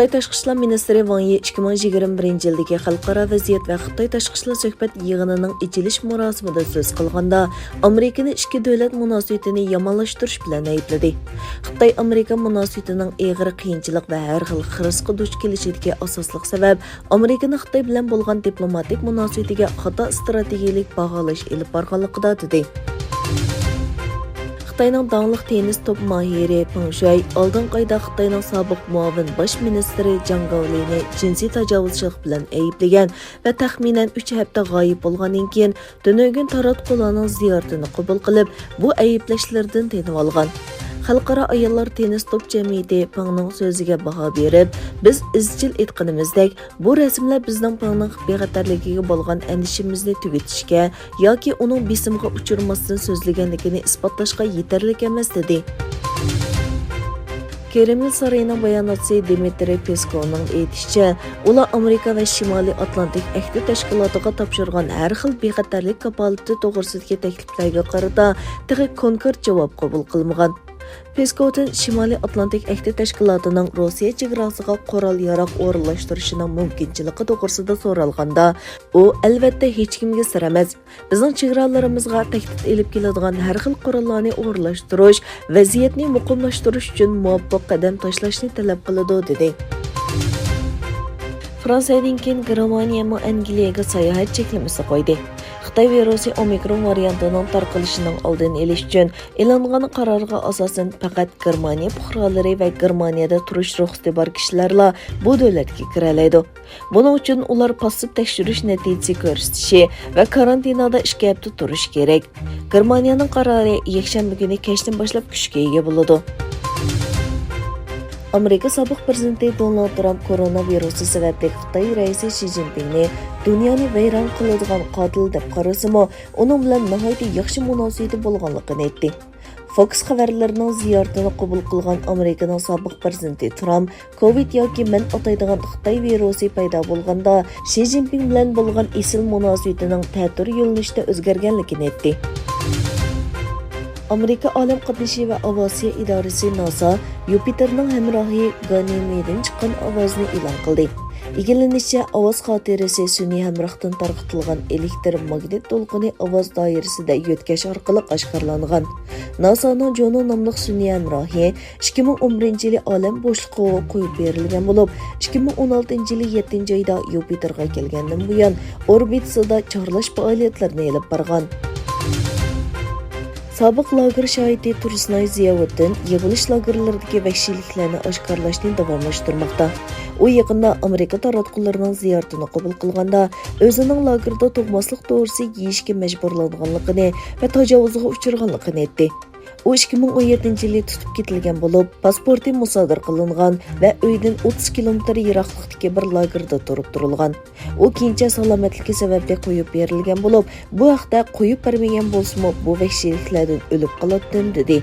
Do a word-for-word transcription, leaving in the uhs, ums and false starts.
خىتاي تاشقى ئىشلار مىنىستىرى ۋاڭ يى ئىككى مىڭ يىگىرمە بىرىنچى يىلدىكى خەلقئارا ۋەزىيەت ۋە خىتاي تاشقى ئىشلار سۆھبەت يىغىنىنىڭ ئېچىلىش مۇراسىمىدا سۆز قىلغاندا، ئامېرىكىنى ئىككى دۆلەت مۇناسىۋىتىنى يامانلاشتۇرۇش بىلەن ئەيىبلىدى. خىتاي ئامېرىكا مۇناسىۋىتىنىڭ ئېغىر قىيىنچىلىق ۋە ھەر خىل خىرىسقا دۇچ كېلىشىدىكى ئاساسلىق سەۋەب ئامېرىكىنىڭ خىتاي بىلەن بولغان دىپلوماتىك مۇناسىۋىتىگە خاتا ئىستراتېگىيەلىك باھالاش ئېلىپ بارغانلىقىدا، دېدى. خىتاينىڭ داڭلىق تېننىس توپ ماھىرى پېڭ شۈەي ئالدىنقى ئايدا خىتاينىڭ سابىق مۇئاۋىن باش مىنىستىرى جاڭ گاۋلىنى جىنسىي تاجاۋۇزچىلىق بىلەن ئەيىبلىگەن ۋە تەخمىنەن ئۈچ ھەپتە غايىب بولغاندىن كېيىن، تۈنۈگۈن تاراتقۇلارنىڭ زىيارىتىنى قوبۇل قىلىپ، بۇ ئەيىبلەشلىرىدىن تېنىۋالغان. خەلقئارا ئاياللار تېننىس توپ جەمئىيىتى پېڭنىڭ سۆزىگە باھا بېرىپ، بىز ئىزچىل ئېيتقىنىمىزدەك، بۇ رەسىملەر بىزنىڭ پېڭنىڭ بىخەتەرلىكىگە بولغان ئەندىشىمىزنى تۈگىتىشكە ياكى ئۇنىڭ بېسىمغا ئۇچرىماستىن سۆزلىگەنلىكىنى ئىسپاتلاشقا يېتەرلىك ئەمەس، دېدى. كرېمل سارىيىنىڭ باياناتچىسى دىمىترىي پېسكوۋنىڭ ئېيتىشىچە، ئۇلار ئامېرىكا ۋە شىمالىي ئاتلانتىك ئەھدى تەشكىلاتىغا تاپشۇرغان ھەر خىل بىخەتەرلىك كاپالىتى توغرىسىدىكى تەكلىپلەرگە قارىتا تېخى كونكرېت جاۋاب قوبۇل قىلمىغان. پېسكوۋدىن شىمالىي ئاتلانتىك ئەھدى تەشكىلاتىنىڭ روسىيە چېگراسىغا قورال-ياراغ ئورۇنلاشتۇرۇشىنىڭ مۇمكىنچىلىكى توغرىسىدا سورالغاندا، ئۇ، ئەلۋەتتە، ھېچكىمگە سىر ئەمەس. بىزنىڭ چېگرالىرىمىزغا تەھدىت ئېلىپ كېلىدىغان ھەر خىل قوراللارنى ئورۇنلاشتۇرۇش، ۋەزىيەتنى مۇقىملاشتۇرۇش ئۈچۈن مۇۋاپىق قەدەم تاشلاشنى تەلەپ قىلىدۇ، دېدى. فرانسىيەدىن كېيىن گېرمانىيەمۇ ئەنگلىيەگە ساياھەت چەكلىمىسى قويدى. خىتاي ۋىرۇسى ئومىكرون ۋارىيانتىنىڭ تارقىلىشىنىڭ ئالدىنى ئېلىش ئۈچۈن ئېلىنغان قارارغا ئاساسەن، پەقەت گېرمانىيە پۇقرالىرى ۋە گېرمانىيەدە تۇرۇش رۇخسىتى بار كىشىلەرلا بۇ دۆلەتكە كىرەلەيدۇ. بۇنىڭ ئۈچۈن ئۇلار پاسسىپ تەكشۈرۈش نەتىجىسى كۆرسىتىشى ۋە كارانتىنادا ئىككى ھەپتە تۇرۇشى كېرەك. گېرمانىيەنىڭ قارارى يەكشەنبە كۈنى كەچتىن باشلاپ كۈچكە ئىگە بولىدۇ. ئامېرىكا سابىق پىرېزىدېنتى دونالد ترامپ كورونا ۋىرۇسى سەۋەبلىك خىتاي رەئىسى شى جىنپىڭنى دۇنيانى ۋەيران قىلىدىغان قاتىل دەپ قارىسىمۇ، ئۇنىڭ بىلەن ناھايىتى ياخشى مۇناسىۋىتى بولغانلىقىنى ئېيتتى. فوكس خەۋەرلىرىنىڭ زىيارىتىنى قوبۇل قىلغان ئامېرىكىنىڭ سابىق پىرېزىدېنتى ترامپ، كوۋىد ياكى مەن ئاتايدىغان خىتاي ۋىرۇسى پەيدا بولغاندا، شى جىنپىڭ بىلەن بولغان ئېسىل مۇناسىۋىتىنىڭ تەتۈر يۆنىلىشتە ئۆزگەرگەنلىكىنى ئېيتتى. ئامېرىكا ئالەم قاتنىشى ۋە ئاۋىئاتسىيە ئىدارىسى ناسا يۇپىتېرنىڭ ھەمراھى گانىمېدىن چىققان ئاۋازنى ئېلان قىلدى. ئىگىلىنىشىچە، ئاۋاز خاتىرىسى سۈنئىي ھەمراھتىن تارقىتىلغان ئېلېكتر ماگنىت دولقۇنى ئاۋاز دائىرىسىدە يۆتكەش ئارقىلىق ئاشكارىلانغان. ناسانىڭ جۇنو ناملىق سۈنئىي ھەمراھى ئىككى مىڭ ئون بىرىنچى يىلى ئالەم بوشلۇقىغا قويۇپ بېرىلگەن بولۇپ، ئىككى مىڭ ئون ئالتىنچى يىلى يەتتىنچى ئايدا يۇپىتېرغا كەلگەندىن بۇيان ئوربىتىسىدا چارلاش پائالىيەتلىرىنى ئېلىپ بارغان. سابىق لاگېر شاھىتى تۇرسۇنئاي زىياۋۇدۇن يىغىلىش لاگېرلىرىدىكى ۋەھشىيلىكلەرنى ئاشكارىلاشنى داۋاملاشتۇرماقتا. ئۇ يېقىندا ئامېرىكا تاراتقۇلىرىنىڭ زىيارىتىنى قوبۇل قىلغاندا، ئۆزىنىڭ لاگېردا تۇغماسلىق دورىسى يېيىشكە مەجبۇرلانغانلىقىنى ۋە تاجاۋۇزغا ئۇچرىغانلىقىنى ئېيتتى. ئۇ ئىككى مىڭ ئون يەتتىنچى يىلى تۇتۇپ كېتىلگەن بولۇپ، پاسپورتى مۇسادىرە قىلىنغان ۋە ئۆيدىن ئوتتۇز كىلومېتىر يىراقلىقتىكى بىر لاگېردا تۇرۇپ تۇرۇلغان. ئۇ كېيىنچە سالامەتلىكى سەۋەبلىك قويۇپ بېرىلگەن بولۇپ، بۇ ھەقتە قويۇپ بەرمىگەن بولسىمۇ، بۇ ۋەھشىيلىكلەردىن ئۆلۈپ قالاتتىم، دېدى.